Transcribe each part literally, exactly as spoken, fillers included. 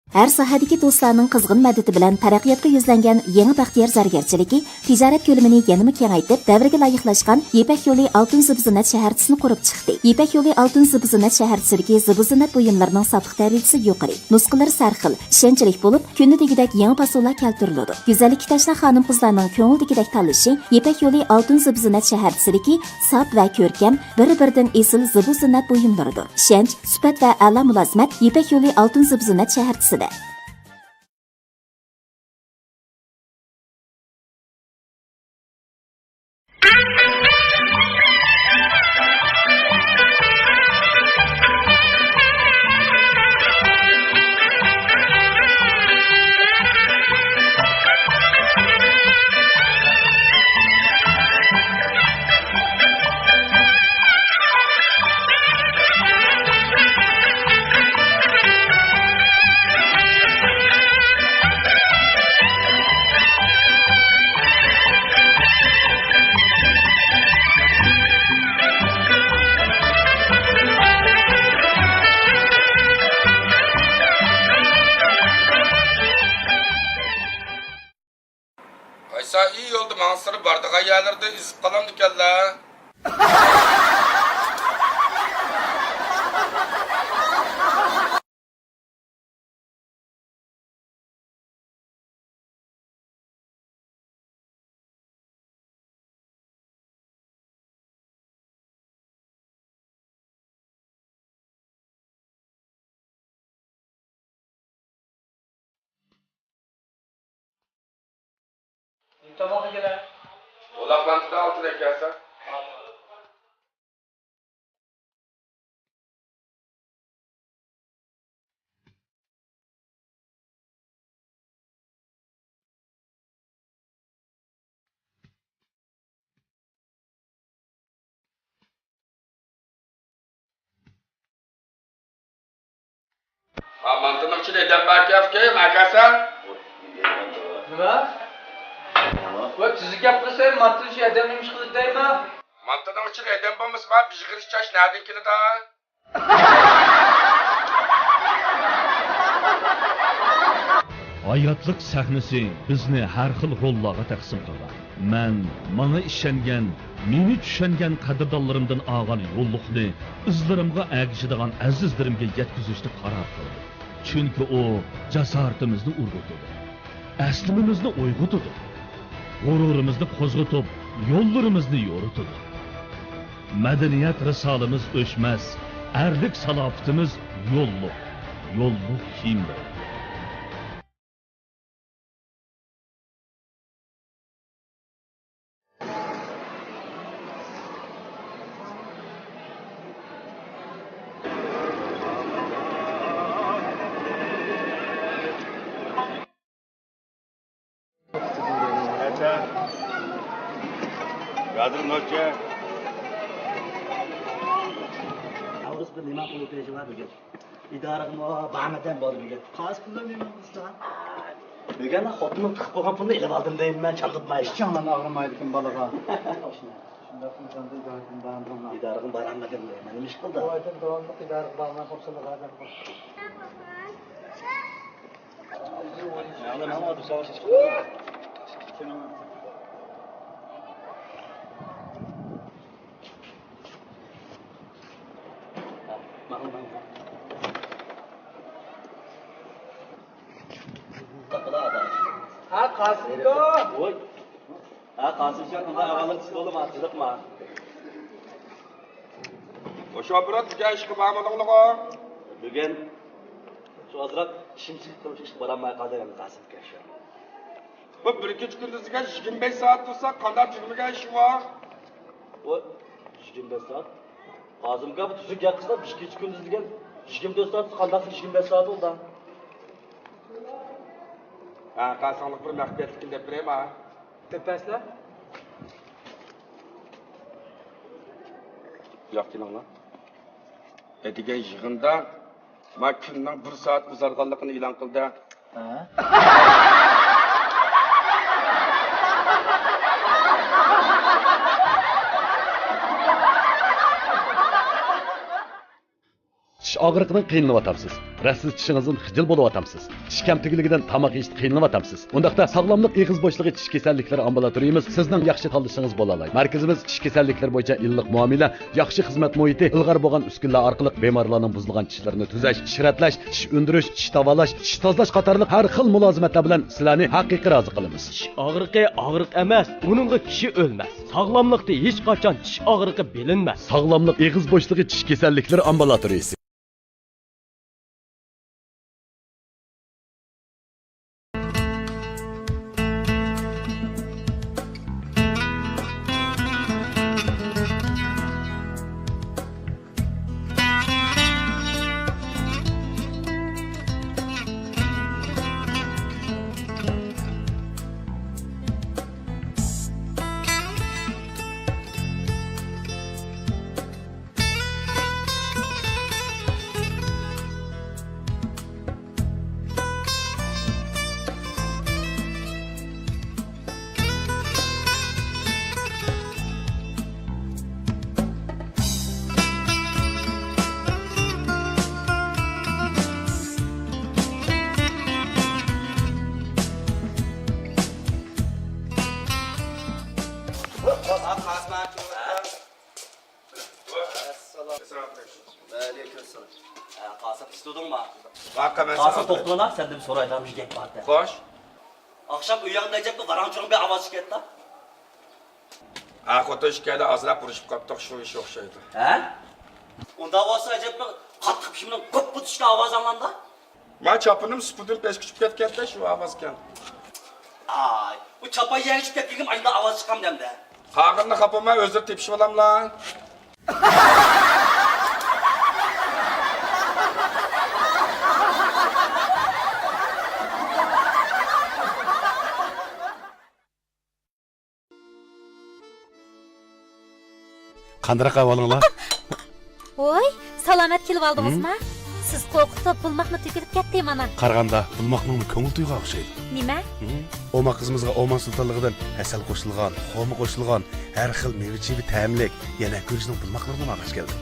ھەر ساھەدىكى دوستلارنىڭ قىزغىن مەدىتى بىلەن تەرەققىياتقا يۈزلەنگەن يېڭى بەختىيار زەرگەرچىلىكى تىجارەت كۆلىمىنى يەنىمۇ كېڭەيتىپ، دەۋرگە لايىقلاشقان يىپەك يولى ئالتۇن زىبۇ زىننەت شەھەرچىسىنى قۇرۇپ چىقتى. يىپەك يولى ئالتۇن زىبۇ زىننەت شەھەرچىسىدىكى زىبۇ زىننەت بۇيۇملىرىنىڭ ساپلىق دەرىجىسى يۇقىرى، نۇسخىلىرى سەرخىل، ئىشەنچلىك بولۇپ، كۈندە دېگۈدەك يېڭى پاسونلار كەلتۈرۈلىدۇ. گۈزەللىككە تەشنا خانىم-قىزلارنىڭ كۆڭۈل دېگۈدەك تاللىشى يىپەك يولى ئالتۇن زىبۇ زىننەت شەھەرچىسىدىكى ساپ ۋە كۆركەم، بىر-بىرىدىن ئېسىل زىبۇ زىننەت بۇيۇملىرىدۇر. ئىشەنچ، سۈپەت ۋە ئەلا مۇلازىمەت يىپەك يولى ئالتۇن زىبۇ زىننەت شەھەرچىسىدە. قايسا ئى يولدا ماڭسىلەر بارىدىغان يەرلىرىدە ئېزىپ قالامدىكەنلەر. تاماق يېگىلە. ئۇلاقلارنى ئالتۇن ئەكەلسە. ھا، مانتىنىڭ ئىچىدە ئادەم باركەن ئۇكام، ئەكەلسەن. نېمە؟ ۋاي، تۈزۈك گەپ قىلساڭ، مانتىنىڭ ئىچىدە ئادەمنى نېمە ئىش قىلىدۇ دەيمەن؟ مانتىنىڭ ئىچىدە ئادەم بولمىسا، بىژغىر چاچ نەدىن كېلىدۇ؟ ھاياتلىق سەھنىسى بىزنى ھەر خىل روللارغا تەقسىم قىلغان. مەن ماڭا ئىشەنگەن، مېنى چۈشەنگەن قەدىردانلىرىمدىن ئالغان يوللۇقنى ئىزلىرىمغا ئەگىشىدىغان ئەزىزلىرىمگە يەتكۈزۈشنى قارار قىلدىم. چۈنكى ئۇ جاسارىتىمىزنى ئۇرغۇتىدۇ. ئەسلىمىمىزنى ئويغىتىدۇ. غۇرۇرىمىزنى قوزغىتىپ، يوللىرىمىزنى يورۇتىدۇ. مەدەنىيەت رىسالىمىز ئۆچمەس، ئەرلىك سالاپىتىمىز يوللۇق، يوللۇق كىيىملىرى. ھازىر نوچى. ئاۋغۇست بىر نېمە قىلىپ بېرىشى بار بۈگۈن؟ ئىدارىگىمۇ بارمىدىم بولدى بۈگۈن. قايسى پۇلنى نېمە قىلسا؟ بۈگۈن خوتۇنۇم تىقىپ قويغان پۇلنى ئېلىپ ئالدىم دەيمەن، چاندىتماي. ئىچىڭلارنى ئاغرىمايدىكىن بالىغا. شۇنداق قىلسام ئىدارىدىن بارمىدىم. ئىدارىغىمۇ بارالمىدىم دەيمەن، نېمە ئىش قىلدىڭ؟ بۇ ئايدىن داۋاملىق ئىدارىگە بارماي قوپسىلا ھازىر. ھە، قاسىمجان. ۋوي. ھە، قاسىمجان، ئۇنداق ئەھۋاللار چۈشتى بولدىما، جىلىقما. مۇشۇ ئاپپارات بۈگۈن ئىشقا بارمىدىڭلىغۇ؟ بۈگۈن شۇ ئازراق ئىشىم چىقىپ، شۇ ئىشقا بارالماي قالدىم، قاسىمكا شۇ. بۇ بىر كېچە كۈندۈز دېگەن يىگىرمە بەش سائەت تۇرسا، قانداق تۈگىمىگەن ئىش بار؟ ۋوي، يىگىرمە بەش سائەت؟ قاسىمكا، بۇ تۈزۈك گەپ قىلسا، بىر كېچە كۈندۈز دېگەن يىگىرمە تۆت سائەت، قانداق يىگىرمە بەش سائەت بولدى؟ ھە، قاساڭلىق بىر مەخپىيەتلىكىنى دەپ بېرەيما؟ دەپ بەرسىلە. ياق، كېلىڭلار. ئەتىگەن يىغىندا ما كۈننىڭ بىر سائەت ئۇزارغانلىقىنى ئېلان قىلدى. ھە؟ چىش ئاغرىقىدىن قىينىلىۋاتامسىز؟ رەتسىز چىشىڭىزدىن خىجىل بولۇۋاتامسىز؟ چىش كەمتۈكلۈكىدىن تاماق يېيىشتە قىينىلىۋاتامسىز؟ ئۇنداقتا ساغلاملىق ئېغىز بوشلۇقى چىش كېسەللىكلىرى ئامبۇلاتورىيىمىز سىزنىڭ ياخشى تاللىشىڭىز بولالايدۇ. مەركىزىمىز چىش كېسەللىكلىرى بويىچە ئىللىق مۇئامىلە، ياخشى خىزمەت مۇھىتى، ئىلغار بولغان ئۈسكۈنىلەر ئارقىلىق بىمارلارنىڭ بۇزۇلغان چىشلىرىنى تۈزەش، ئىش رەتلەش، چىش ئۈندۈرۈش، چىش داۋالاش، چىش تازىلاش قاتارلىق ھەر خىل مۇلازىمەتلەر بىلەن سىلەرنى ھەقىقىي رازى قىلىمىز. چىش ئاغرىقى ئاغرىق ئەمەس، ئۇنىڭغا كىشى ئۆلمەس. ساغلاملىقتا ھېچقاچان چىش ئاغرىقى بىلىنمەس. ساغلاملىق ئېغىز بوشلۇقى چىش كېسەللىكلىرى ئامبۇلاتورىيىسى. ۋەئەلەيكۇمسالام. ھە، قاسىم، ئىستۇدۇڭما؟ ۋاقا، مەن قاسىم، ساڭا توختىلا، سەندىن بىر سورايدىغان بىر گەپ بار دە. خوش. ئاخشام ئۆيۈڭدە ئەجەبمۇ ۋاراڭ-چۇرۇڭ بىر ئاۋاز چىقىۋەتتى. ھە، خوتۇن ئىككىيلەن ئازراق ئۇرۇشۇپ قاپتۇق، شۇ ئىش ئوخشايدۇ. ھە؟ ئۇنداق بولسا ئەجەبمۇ قاتتىق پىشىمنىڭ گۇپ-گۇپ چۈشكەن ئاۋازى ئاڭلاندى. ما چاپىنىم سۇپىدىن پەسكە چۈشۈپ كەتكەندە شۇ ئاۋازكەن. ئاي، بۇ چاپان يەرگە چۈشۈپ كەتكەنگىمۇ ئاشۇنداق ئاۋاز چىقامدۇ ئەمدى؟ قالغىنىنى خاپىمەن، ئۆزلىرى تېپىشىۋالاملا. قانداق ئەھۋالىڭلار؟ ۋوي، سالامەت كېلىۋالدىڭىزما؟ ھىم؟ سىز قورقۇتۇپ بۇلماقمۇ تۆكۈلۈپ كەتتى مانا. قارىغاندا بۇلماقنىڭمۇ كۆڭلى تويغان ئوخشايدۇ. نېمە؟ ھىم؟ ئوماق قىزىمىزغا ئومان سۇلتانلىقىدىن ھەسەل قوشۇلغان، خورما قوشۇلغان، ھەر خىل مېۋە-چېۋە تەملىك، يەنە گۈرۈچنىڭ بۇلماقلىرىنىمۇ ئالغاچ كەلدىم.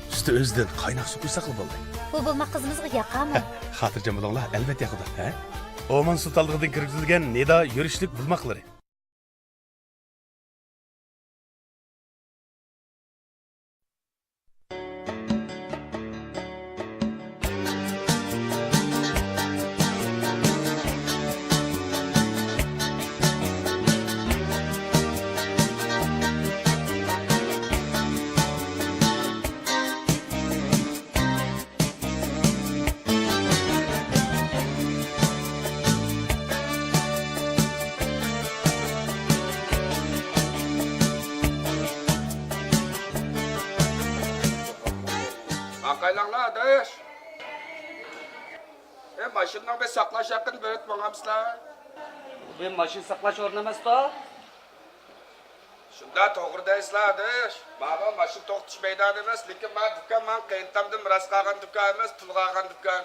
ئۈستى ئۆزىدىن قايناق سۇ قۇيساقلا بولدى. بۇ بۇلماق قىزىمىزغا ياقامۇ؟ خاتىرجەم بولۇڭلار، ئەلۋەتتە ياقىدۇ، ھە؟ ئومان سۇلتانلىقىدىن كىرگۈزۈلگەن نىدا يۈرۈشلۈك بۇلماقلىرى. قايلاڭلار، ئاداش؟ ئە، ماشىنىنىڭ بىر ساقلاش ھەققىنى بېرىپ ماڭامسىلەر؟ بۇ ماشىنا ساقلاش ئورنى ئەمەستۇ؟ شۇنداق توغرا دەيسىلەر، ئاداش. مانا ماشىنا توختىتىش مەيدانى ئەمەس، لېكىن مانا دۇكان، مانا قېيىنتامدىن مىراس قالغان دۇكان ئەمەس، پۇلغا ئالغان دۇكان.